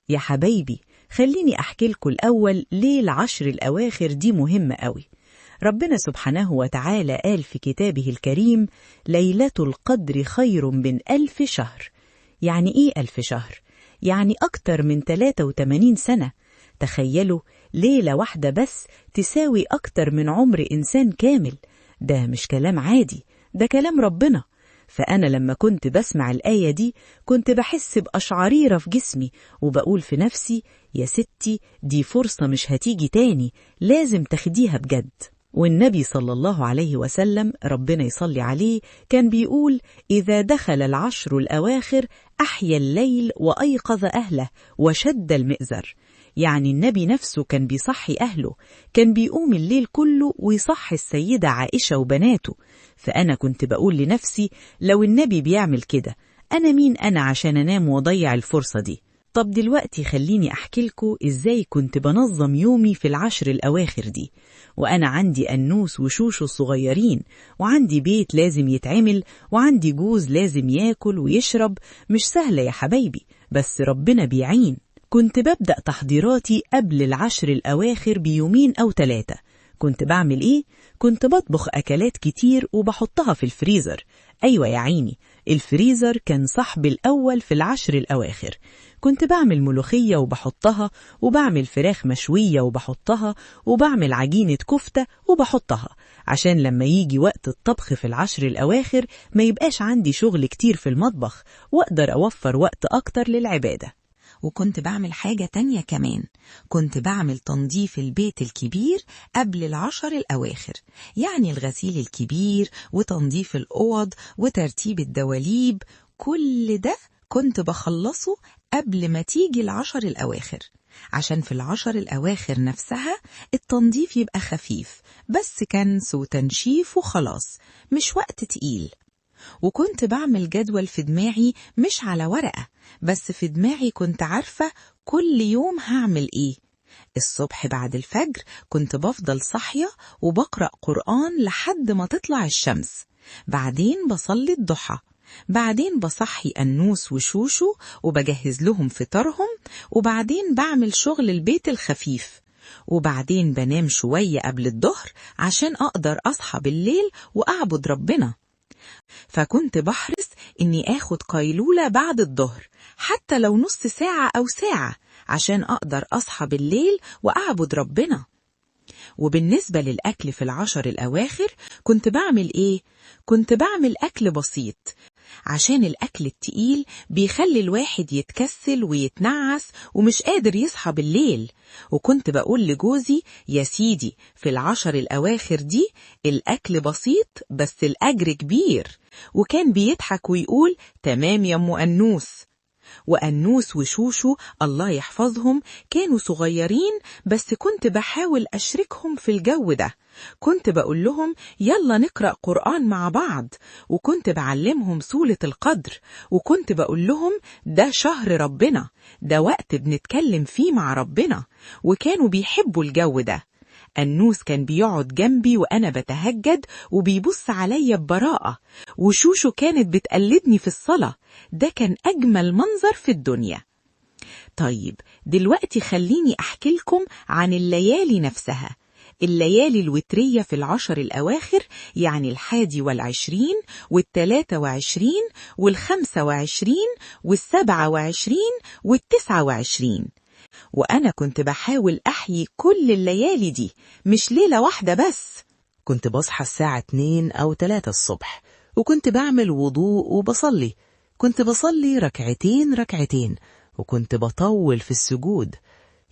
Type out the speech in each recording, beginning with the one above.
يا حبايبي، خليني أحكي لكم الأول ليه العشر الأواخر دي مهمة قوي. ربنا سبحانه وتعالى قال في كتابه الكريم: ليلة القدر خير من 1000 شهر. يعني إيه 1000 شهر؟ يعني أكتر من 83 سنة. تخيلوا ليلة واحدة بس تساوي أكتر من عمر إنسان كامل. ده مش كلام عادي، ده كلام ربنا. فأنا لما كنت بسمع الآية دي كنت بحس بقشعريرة في جسمي، وبقول في نفسي: يا ستي دي فرصة مش هتيجي تاني، لازم تاخديها بجد. والنبي صلى الله عليه وسلم، ربنا يصلي عليه، كان بيقول: إذا دخل العشر الأواخر أحيا الليل وأيقظ أهله وشد المئزر. يعني النبي نفسه كان بيصحي أهله، كان بيقوم الليل كله ويصحي السيدة عائشة وبناته. فأنا كنت بقول لنفسي: لو النبي بيعمل كده، أنا مين أنا عشان أنام وأضيع الفرصة دي؟ طب دلوقتي خليني أحكي لكم إزاي كنت بنظم يومي في العشر الأواخر دي، وأنا عندي أنوس وشوشو الصغيرين، وعندي بيت لازم يتعمل، وعندي جوز لازم ياكل ويشرب. مش سهلة يا حبايبي، بس ربنا بيعين. كنت ببدأ تحضيراتي قبل العشر الأواخر بيومين أو 3. كنت بعمل إيه؟ كنت بطبخ أكلات كتير وبحطها في الفريزر. أيوة يا عيني، الفريزر كان صاحبي الأول في العشر الأواخر. كنت بعمل ملوخية وبحطها، وبعمل فراخ مشوية وبحطها، وبعمل عجينة كفتة وبحطها، عشان لما يجي وقت الطبخ في العشر الأواخر ما يبقاش عندي شغل كتير في المطبخ، وأقدر أوفر وقت أكتر للعبادة. وكنت بعمل حاجة تانية كمان، كنت بعمل تنظيف البيت الكبير قبل العشر الأواخر، يعني الغسيل الكبير وتنظيف الأوض وترتيب الدواليب، كل ده كنت بخلصه قبل ما تيجي العشر الأواخر، عشان في العشر الأواخر نفسها التنظيف يبقى خفيف، بس كنس وتنشيف وخلاص، مش وقت تقيل. وكنت بعمل جدول في دماغي، مش على ورقة، بس في دماغي كنت عارفة كل يوم هعمل إيه. الصبح بعد الفجر كنت بفضل صاحية وبقرأ قرآن لحد ما تطلع الشمس، بعدين بصلي الضحى، بعدين بصحي أنوس وشوشو وبجهز لهم فطارهم، وبعدين بعمل شغل البيت الخفيف، وبعدين بنام شوية قبل الظهر عشان أقدر أصحى بالليل وأعبد ربنا. فكنت بحرص إني آخد قيلولة بعد الظهر حتى لو نص ساعة أو ساعة، عشان أقدر أصحى بالليل وأعبد ربنا. وبالنسبة للأكل في العشر الأواخر كنت بعمل إيه؟ كنت بعمل أكل بسيط، عشان الأكل التقيل بيخلي الواحد يتكسل ويتنعس ومش قادر يصحى بالليل. وكنت بقول لجوزي: يا سيدي في العشر الأواخر دي الأكل بسيط بس الأجر كبير. وكان بيضحك ويقول: تمام يا أم أنوس. وأنوس وشوشو الله يحفظهم كانوا صغيرين، بس كنت بحاول أشركهم في الجو ده. كنت بقول لهم يلا نقرأ قرآن مع بعض، وكنت بعلمهم سورة القدر، وكنت بقول لهم ده شهر ربنا، ده وقت بنتكلم فيه مع ربنا، وكانوا بيحبوا الجو ده. أنوس كان بيقعد جنبي وأنا بتهجد وبيبص عليا ببراءة، وشوشو كانت بتقلدني في الصلاة. ده كان أجمل منظر في الدنيا. طيب دلوقتي خليني أحكي لكم عن الليالي نفسها. الليالي الوترية في العشر الأواخر، يعني 21 و23 و25 و27 و29. وأنا كنت بحاول أحيي كل الليالي دي، مش ليلة واحدة بس. كنت بصحى الساعة 2 أو 3 الصبح، وكنت بعمل وضوء وبصلي. كنت بصلي ركعتين ركعتين، وكنت بطول في السجود.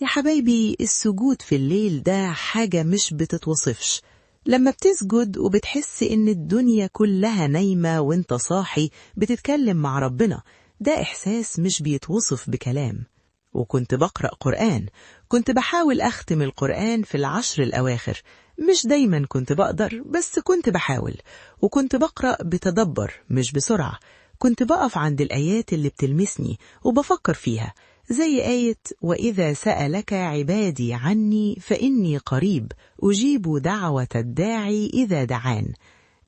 يا حبايبي السجود في الليل ده حاجة مش بتتوصفش. لما بتسجد وبتحس إن الدنيا كلها نايمة وانت صاحي بتتكلم مع ربنا، ده إحساس مش بيتوصف بكلام. وكنت بقرأ قرآن، كنت بحاول أختم القرآن في العشر الأواخر. مش دايما كنت بقدر، بس كنت بحاول. وكنت بقرأ بتدبر مش بسرعة. كنت بقف عند الآيات اللي بتلمسني وبفكر فيها، زي آية وإذا سألك عبادي عني فإني قريب أجيب دعوة الداعي إذا دعان.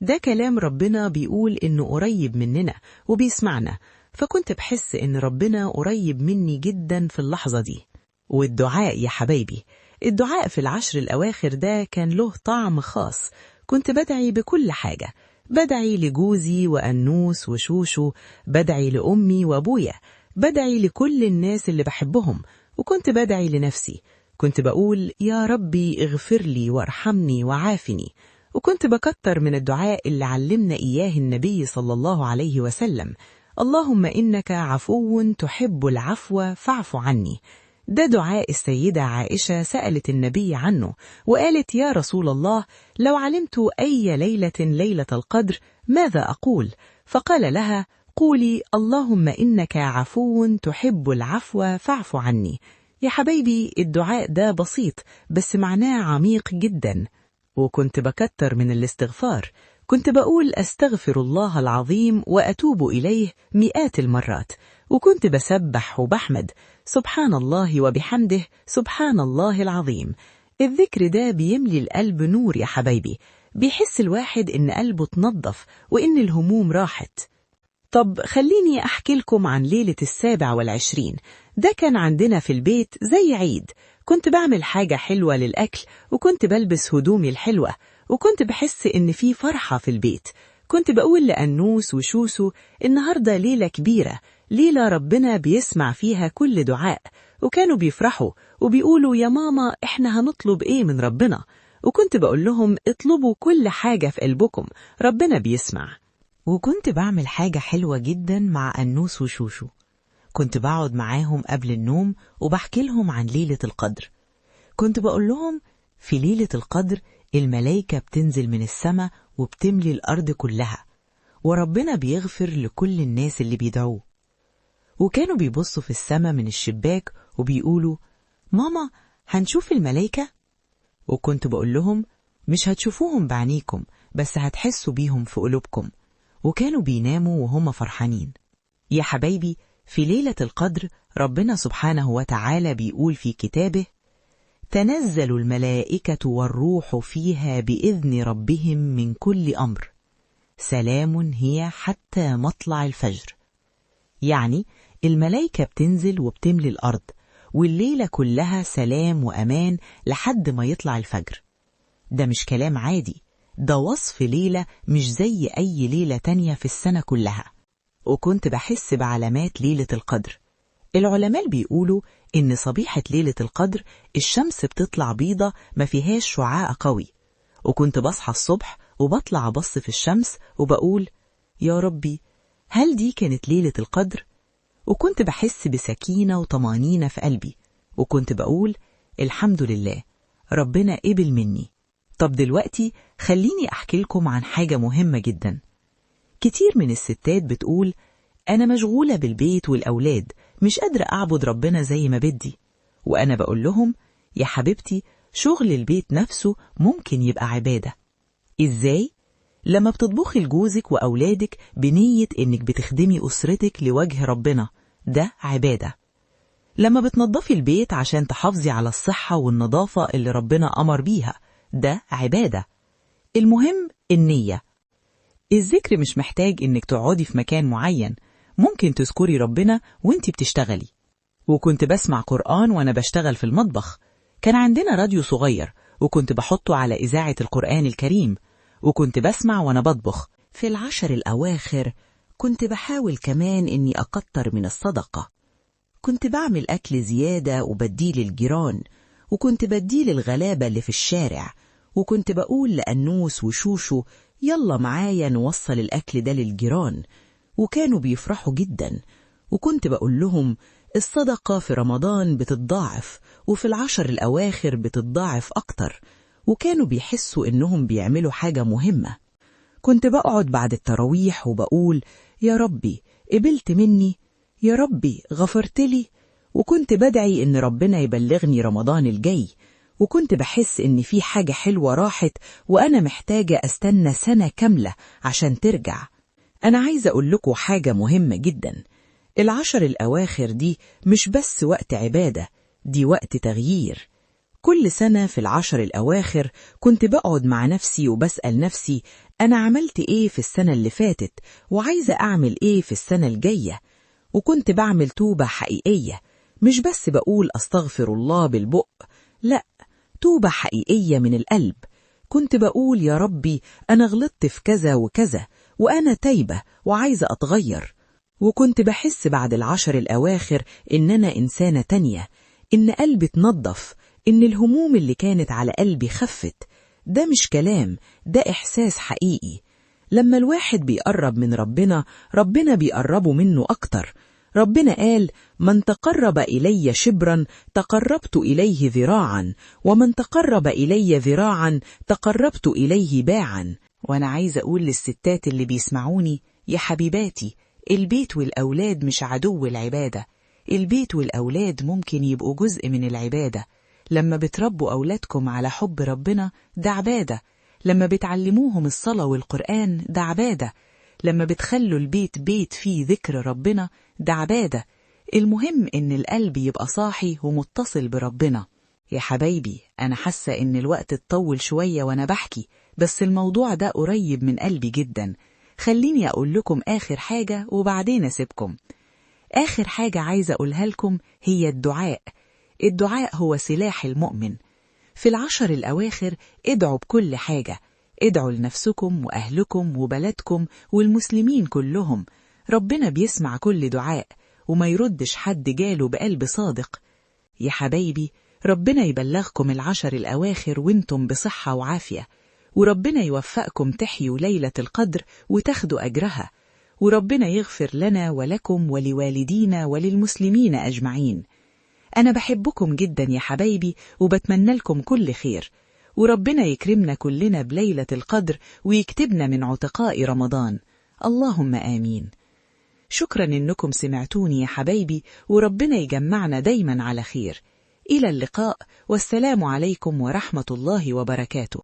ده كلام ربنا بيقول إنه قريب مننا وبيسمعنا. فكنت بحس إن ربنا قريب مني جدا في اللحظة دي. والدعاء يا حبايبي، الدعاء في العشر الأواخر ده كان له طعم خاص. كنت بدعي بكل حاجة، بدعي لجوزي وأنوس وشوشو، بدعي لأمي وأبويا، بدعي لكل الناس اللي بحبهم، وكنت بدعي لنفسي. كنت بقول يا ربي اغفر لي وارحمني وعافني. وكنت بكتر من الدعاء اللي علمنا إياه النبي صلى الله عليه وسلم، اللهم إنك عفو تحب العفو فاعف عني. ده دعاء السيدة عائشة سألت النبي عنه وقالت يا رسول الله لو علمت أي ليلة ليلة القدر ماذا أقول؟ فقال لها قولي اللهم إنك عفو تحب العفو فاعف عني. يا حبايبي الدعاء ده بسيط بس معناه عميق جدا. وكنت بكتر من الاستغفار، كنت بقول أستغفر الله العظيم وأتوب إليه مئات المرات، وكنت بسبح وبحمد سبحان الله وبحمده سبحان الله العظيم. الذكر ده بيملي القلب نور يا حبايبي، بيحس الواحد إن قلبه تنظف وإن الهموم راحت. طب خليني أحكي لكم عن ليلة 27. ده كان عندنا في البيت زي عيد. كنت بعمل حاجة حلوة للأكل، وكنت بلبس هدومي الحلوة، وكنت بحس إن في فرحة في البيت. كنت بقول لأنوس وشوسو النهاردة ليلة كبيرة، ليلة ربنا بيسمع فيها كل دعاء. وكانوا بيفرحوا وبيقولوا يا ماما إحنا هنطلب إيه من ربنا؟ وكنت بقول لهم اطلبوا كل حاجة في قلبكم، ربنا بيسمع. وكنت بعمل حاجة حلوة جدا مع أنوس وشوشو، كنت بقعد معاهم قبل النوم وبحكي لهم عن ليلة القدر. كنت بقول لهم في ليلة القدر الملايكة بتنزل من السماء وبتملي الأرض كلها، وربنا بيغفر لكل الناس اللي بيدعوه. وكانوا بيبصوا في السماء من الشباك وبيقولوا ماما هنشوف الملايكة؟ وكنت بقول لهم مش هتشوفوهم بعينيكم بس هتحسوا بيهم في قلوبكم. وكانوا بيناموا وهم فرحانين. يا حبايبي في ليلة القدر ربنا سبحانه وتعالى بيقول في كتابه تنزل الملائكة والروح فيها بإذن ربهم من كل أمر، سلام هي حتى مطلع الفجر. يعني الملائكة بتنزل وبتملي الأرض، والليلة كلها سلام وأمان لحد ما يطلع الفجر. ده مش كلام عادي، ده وصف ليلة مش زي أي ليلة تانية في السنة كلها. وكنت بحس بعلامات ليلة القدر. العلماء بيقولوا إن صبيحة ليلة القدر الشمس بتطلع بيضة ما فيهاش شعاع قوي. وكنت بصحى الصبح وبطلع أبص في الشمس وبقول يا ربي هل دي كانت ليلة القدر؟ وكنت بحس بسكينة وطمأنينة في قلبي، وكنت بقول الحمد لله ربنا قبل مني. طب دلوقتي خليني أحكي لكم عن حاجة مهمة جدا. كتير من الستات بتقول أنا مشغولة بالبيت والأولاد، مش قادرة أعبد ربنا زي ما بدي. وأنا بقول لهم يا حبيبتي شغل البيت نفسه ممكن يبقى عبادة. إزاي؟ لما بتطبخي لجوزك وأولادك بنية إنك بتخدمي أسرتك لوجه ربنا، ده عبادة. لما بتنظفي البيت عشان تحافظي على الصحة والنظافة اللي ربنا أمر بيها، ده عبادة. المهم النية. الذكر مش محتاج إنك تقعدي في مكان معين، ممكن تذكري ربنا وانتي بتشتغلي. وكنت بسمع قرآن وأنا بشتغل في المطبخ. كان عندنا راديو صغير وكنت بحطه على إذاعة القرآن الكريم، وكنت بسمع وأنا بطبخ. في العشر الأواخر كنت بحاول كمان إني أكتر من الصدقة. كنت بعمل أكل زيادة وبديه للجيران، وكنت بديه للغلابة اللي في الشارع، وكنت بقول لأنوس وشوشو يلا معايا نوصل الأكل ده للجيران، وكانوا بيفرحوا جدا. وكنت بقول لهم الصدقة في رمضان بتتضاعف، وفي العشر الأواخر بتتضاعف أكتر، وكانوا بيحسوا إنهم بيعملوا حاجة مهمة. كنت بقعد بعد التراويح وبقول يا ربي قبلت مني، يا ربي غفرت لي، وكنت بدعي إن ربنا يبلغني رمضان الجاي. وكنت بحس إن في حاجة حلوة راحت وأنا محتاجة أستنى سنة كاملة عشان ترجع. أنا عايزة أقول لكم حاجة مهمة جدا. العشر الأواخر دي مش بس وقت عبادة، دي وقت تغيير. كل سنة في العشر الأواخر كنت بقعد مع نفسي وبسأل نفسي أنا عملت إيه في السنة اللي فاتت، وعايزة أعمل إيه في السنة الجاية. وكنت بعمل توبة حقيقية، مش بس بقول أستغفر الله بالبق، لا، توبة حقيقية من القلب. كنت بقول يا ربي أنا غلطت في كذا وكذا، وأنا تايبة وعايزة أتغير. وكنت بحس بعد العشر الأواخر إن أنا إنسانة تانية، إن قلبي اتنضف، إن الهموم اللي كانت على قلبي خفت. ده مش كلام، ده إحساس حقيقي. لما الواحد بيقرب من ربنا، ربنا بيقربه منه أكتر. ربنا قال: من تقرب إلي شبرا تقربت إليه ذراعا، ومن تقرب إلي ذراعا تقربت إليه باعا. وأنا عايزة أقول للستات اللي بيسمعوني: يا حبيباتي، البيت والأولاد مش عدو العبادة. البيت والأولاد ممكن يبقوا جزء من العبادة. لما بتربوا أولادكم على حب ربنا ده عبادة، لما بتعلموهم الصلاة والقرآن ده عبادة، لما بتخلوا البيت بيت فيه ذكر ربنا ده عبادة. المهم إن القلب يبقى صاحي ومتصل بربنا. يا حبايبي، أنا حاسة إن الوقت اتطول شوية وأنا بحكي، بس الموضوع ده قريب من قلبي جدا. خليني أقول لكم آخر حاجة وبعدين أسيبكم. آخر حاجة عايزة أقولها لكم هي الدعاء. الدعاء هو سلاح المؤمن. في العشر الأواخر ادعوا بكل حاجة، ادعوا لنفسكم وأهلكم وبلدكم والمسلمين كلهم. ربنا بيسمع كل دعاء وما يردش حد جاله بقلب صادق. يا حبايبي، ربنا يبلغكم العشر الأواخر وانتم بصحة وعافية، وربنا يوفقكم تحيوا ليلة القدر وتاخدوا أجرها، وربنا يغفر لنا ولكم ولوالدينا وللمسلمين أجمعين. أنا بحبكم جدا يا حبايبي، وبتمنى لكم كل خير، وربنا يكرمنا كلنا بليلة القدر ويكتبنا من عتقاء رمضان. اللهم آمين. شكرا إنكم سمعتوني يا حبايبي، وربنا يجمعنا دايما على خير. إلى اللقاء، والسلام عليكم ورحمة الله وبركاته.